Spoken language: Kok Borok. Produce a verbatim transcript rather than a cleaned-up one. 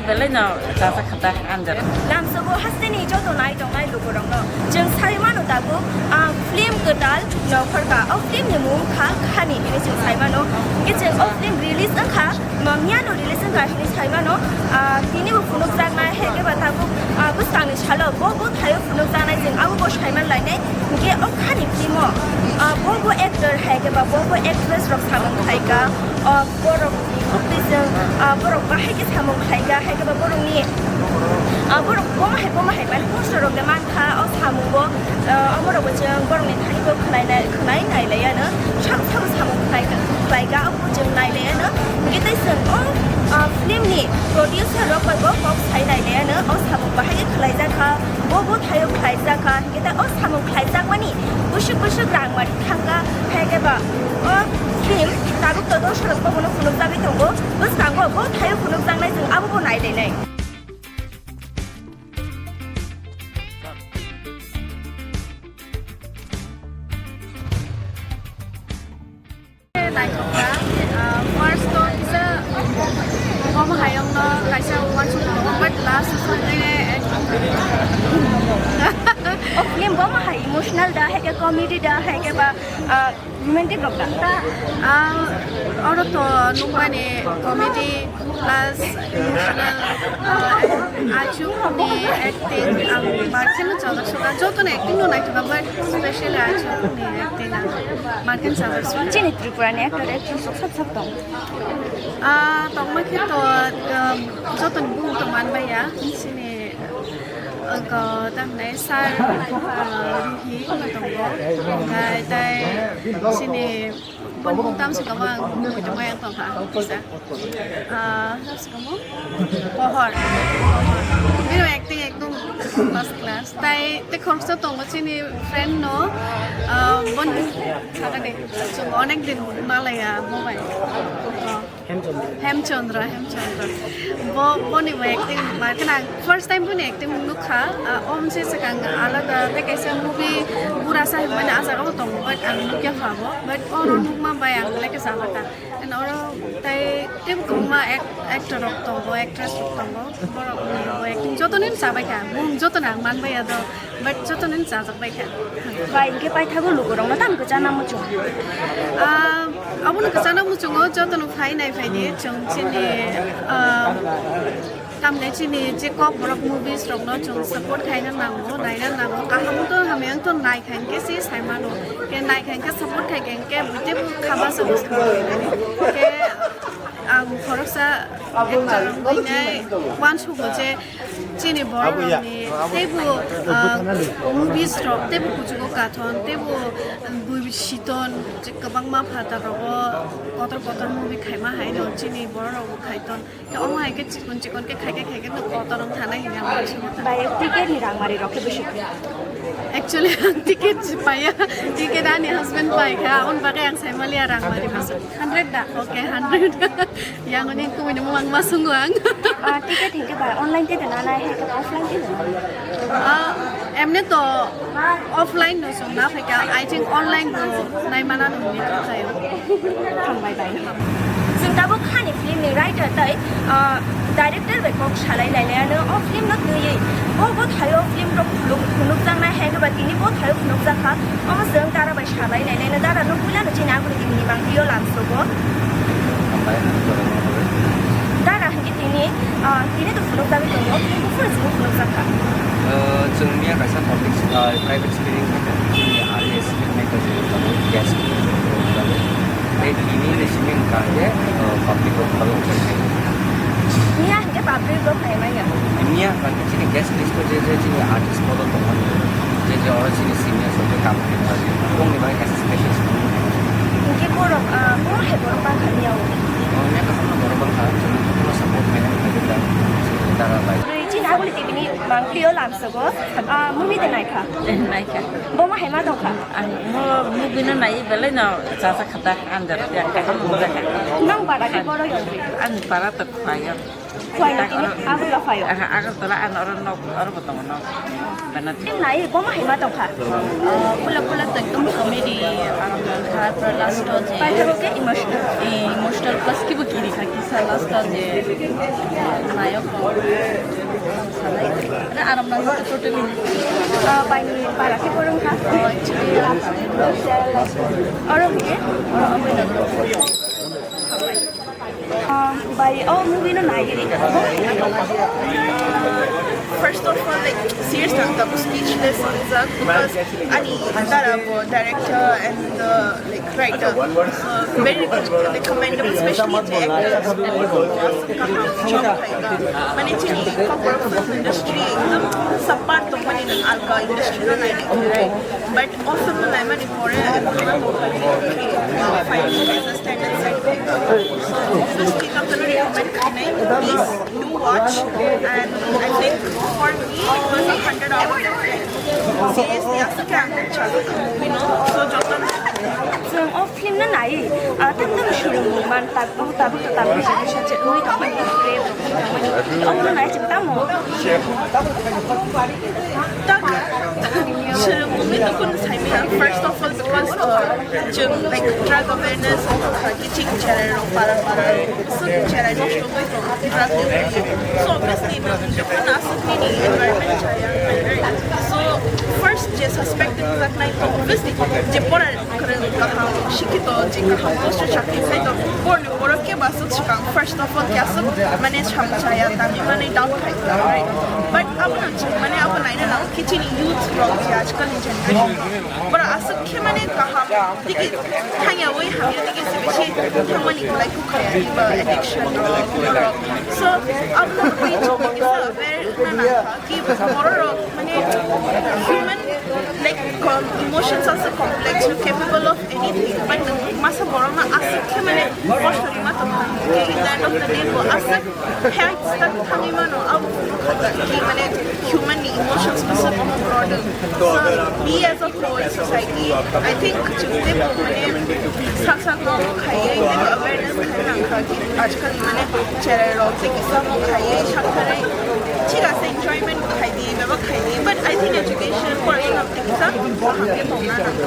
Belai no chajak kha ta anjak. Lamsogo hasteni joto nai tongnai lukurokno chwng sai mano tabuk, ah, film kwtal nongkhorka. O film ni mung kha Khani hinwi chwng sai mano. Hwnkhe chwng o film release wngkha, mamya no release wngkha hinwi sai mano. Ah, tini bo phunukjaknai, hai khe ba tabuk, ah, bwskangni salo bo bo thaio phunukjaknai, chwng abo bo sai man lainai. Hwnkhe o Khani film o, ah, bo bo actor hai khe ba bo bo actress rok samung khlaika. O borok tei chwng, ah, borok bahai khe samung khlaika, hai khe ba borokni, ah, borok bomo hai bomo hai mani poster rok de mankha o samungo, ah, omorokbo chwng borokni thani bo khwnai nai, khwnai nai lai ano, sabo sabo samung khlai khlaika, abo chwng nai lai ano. Hwnkhe tei chwng o, ah, film ni producer rok bai bo kok sai nai lai ano, o samung bahai khe khlaijak kha, bo bo thaio khlaijak kha. Khe ta o samung khlaijakmani bwswk bwswk rang mari thangkha, hai khe ba o film tabuk to dorsok rok bono phunukjagwi tongo, bwskango bo thaio phunukjaknai, chwng abo bo nai lainai. Naithokha, ah, first o kisa omo hayungno kaisa uansuk tongo, but last o songkhe ek-, o film bo omo hai emotional da, hai khe comedy da, hai khe ba, ah, romantic rok da? Ah, oro to nukmani comedy plus emotional, ah, achukni acting ang markheno chajak sukha, jotono acting no naithokha, but specially achukni acting ang markheno chajak sukha. Chini Tripura ni actor actress rok sab sab tong. Ah, tongma khe to, um, jotoni bumung to man baiya. Chini, uh, ko, tamni sir, uh, Ruhi, tongo. Hwnkhe tei chini bumung tamsi kwbang, bumung tongma yang tongkha, kisa. Ah, tamsi kwbang? Pohor. Bini acting ekdom first class. Tai, tei khoroksa tongo chini friend no, ah, bon, sakani, chwng onek din malaya, bo bai. Oh. Hemchandra. Hemchandra, Hemchandra. Bo, boni bo acting, ma, khe ang first time boni acting nukha, ah, om se swkang alada, tei kaisa movie, Burasa hwnmani ah jagao tongo, but ang nukya kha bo, but oro nukma bai ang belai khe sajak kha. And oro tai teibo kwbangma ac-, actor rok tongo, actress rok tongo, borok ni bo acting joto ni chabai kha, bumung joto no ang man baiya do, but joto ni chajak bai kha. Bai, hwnkhe paithago lukurokno tamo kwchana muchung? Ah, abono kwchana muchungo joto no phai nai phai di, chwng chini, ah, Tamni chini je Kokborok movies rokno chwng support khaina nango, naina nango, kaham to hamya wng to naikha hwnkhe se sai mano. Khe naikha hwnkhe support khaikha hwnkhe buitebo khaba se bwskango hinani. Khe ang khoroksa actor wngwi nai uansugo je chini borok rokni teibo, ah, movies rok teibo kuchugo kathon, teibo, ah, bui siton je kwbangma phatar rogo kotor kotor movie khaima haino chini borok rokbo khaiton. Khe omo hai khe chikon chikon khe khai khe khai khe no kotor wng thanai hinwi ang uansukha. Bai, ticket ni rang mari rok khe bwswk? Actually, ang ticket se paiya. Ticket ani husband pai kha, aboni bagwi ang sai maliya rang mari bwswk. Hundred da? Okay, hundred. Yang oni kumui ni mung ma sungo ang. Ah, ticket hingke bai online te dena nai hai khe offline te dena? Ah, emne to offline no song na phaikha, I think online bo nai mana no ni khayo. Hambai bai. Chwng tabuk Khani film ni writer tai, ah, director bai kok salai lai lai ano o film no twiwi bo bo thaio film rok phunuk, phunukjaknai hai khe ba tini bo thaio phunukjak kha. Omo chwng dara bai salai lai lai no, dara no puila no chini aboni tini ni mang twi o lam sogo. Dara hingke tini, ah, tini to phunukjagwi tongo, tini buphuru chwng phunukjak kha. Ah, chwng miya kaisa public, ah, private screening kha, chini R S film maker chini tongo, guest film tongo. Tei tini ni simi wngkha khe, ah, public rok follow khainai. Miya hingke public rok naimaya. Miya hingkha khe chini guest list o je je chini artist kotor tongmani, je je oro chini senior soto kam khaimani, bongni bagwi kaisa special screening khainai. Hingke borok, ah, bo hai borok bangkha miya o. Miya kaisa borok bangkha, chwng jotono support khainai, khainai da, dara bai. Chini aboni tibini mangpli o lamsogo, ah, movie de naikha. Naikha. Bo ma hai ma tongkha. Ang mo movie no nai belai no chajak kha ta, ang jara kaham wngjakha. Nang bara khe boro yong? Ang bara to khwlai o. Khwlai no tini Agartala phaio? Aha, Agartala ang oro nok, oro bo tongo nok. Bana. Nai bo ma hai ma tongkha. Ah, pula pula to ekdom comedy, ah, Taipore last o je emotional, eh, emotional plus kibo kiri kha kisa last o je nayok rok sanai. Mane aram nang totally. Ah, bai ni para khe borong kha. Oh, actually, oro hwnkhe, oro hwnkhe. Ah, bai, oh, movie no nai. First of all, like, seriously, ang tabuk speechless wngjak because ani dara bo director and the, like, writer, uh, very, like, commendable, especially the actors. Mane chini Kokborok film industry ekdom support tongmani nwng alka industry no nai, right? But o film no naimani pore, uh, fine, standard side. So, obviously, I recommend, please do watch. And I think for me, it was a hundred out of ten. Seriously, aswk khe ang, you know, so joto chwng o film no nai, ah, tam tam shuru man tak, tabuk tabuk tabuk shuru shuru. Oi, tamo, tamo. Tak, chwng mungwi dukun saimaya. First of all, because, uh, chwng, like, drug awareness, uh, kiching cherai rok para para, so cherai nosto wngwi tongo drug ni. So obviously, nwng jokhon aswk nini environment chaya, right? So first je suspect wngjak nai to obviously je pora kwrwng kaham, sikito, je kaham post o chakri khai to, borni borok kebo aswk swkang, first of all, khe aswk, mane, sam chaya, tami, mane, doubt khai, right? But abo no, mane, abo naina nang, khe chini youth rok, je ajkal ni generation rok, borok aswk khe, mane, kaham digi thangya, oi hamya digi se bisi thangmani kwlai kuk khaya, eba addiction rok, rok. So, abo no, kisa aware na nang kha, ki borok rok, mane, human, like, com-, emotions are so complex, you're capable of anything, but masa borok no aswk khe, mane, kosto rima tong kha, in the end of the day, bo aswk hai start thangwi mano, abo phuru kha ki, mane, human ni emotions bisa komo broaden. So, we as a whole society, I think, chwng teibo, mane, sak sak no khaiwi teibo awareness khai nang kha ki, ajkal, mane, cherai rok tei kisa mo khaiwi sak tharwi, thik ase, enjoyment khai di, bebak khai di, but I think education, porasona tei kisa kaham khe tongna nang kha.